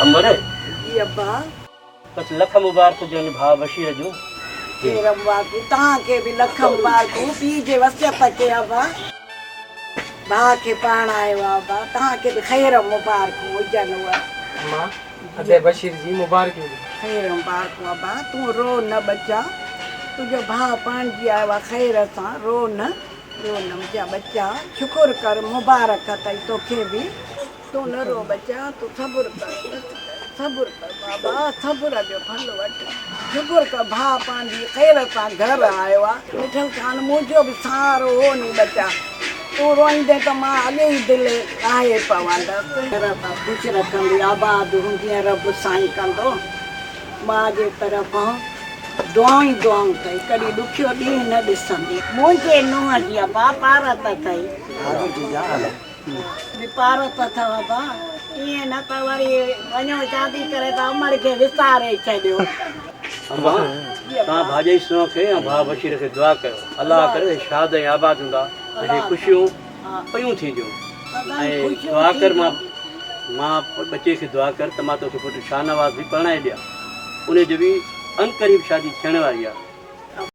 امڙ. جي ابا. بس لک مبارڪون هجن ڀاء بشير جون. خير مبارڪون توهان کي به لک مبارڪون پيء جي وصيت کي ابا. ڀاء کي پرڻايو آ ابا توهان کي به خير مبارڪون هجن. امان ادي بشير جي مبارڪي هجي. خير مبارڪون ابا تون رو نه ٻچا تنهنجو ڀاء پرڻجي آيو آ خير سان رو نه رو نه منهنجا ٻچا شڪر ڪر مبارڪ اٿئي توکي به. تون نه رو ٻچا، تون صبر ڪر، بس ڪر، صبر ڪر بابا، صبر جو ڦل وٺ، شڪر ڪر ڀاء پنهنجي خير سان گهر آيو آ. مٺل خان منهنجو به سهارو هو ني ٻچا، تون روئيندين ته مان اڳي ئي دل لاهي پوندس. خير سان خوش رکندي، آباد هوندين رب سائين ڪندو. ماء جي طرفان دعائون ئي دعائون اٿئي، ڪڏهن ڏکيو ڏينهن نه ڏسندين. منهنجي نونهن جي ابا پارت اٿئي. به پارت اٿو ابا، ائين نه ته وري وڃو شادي ڪري ته امڙ کي وساري ڇڏيو. اما، توهان ڀاڄائي سونهن کي ۽ ڀاء بشير کي دعا ڪيو، الله ڪري ته شاد ۽ آباد هوندا ۽ هي خوشيون پيون ٿينديون ۽ دعا ڪر مان مان ٻچي کي دعا ڪر ته مان توکي پٽ شاهنواز به پرڻائي ڏيان، انهي جو به عنقريب شادي ٿيڻ واري آهي.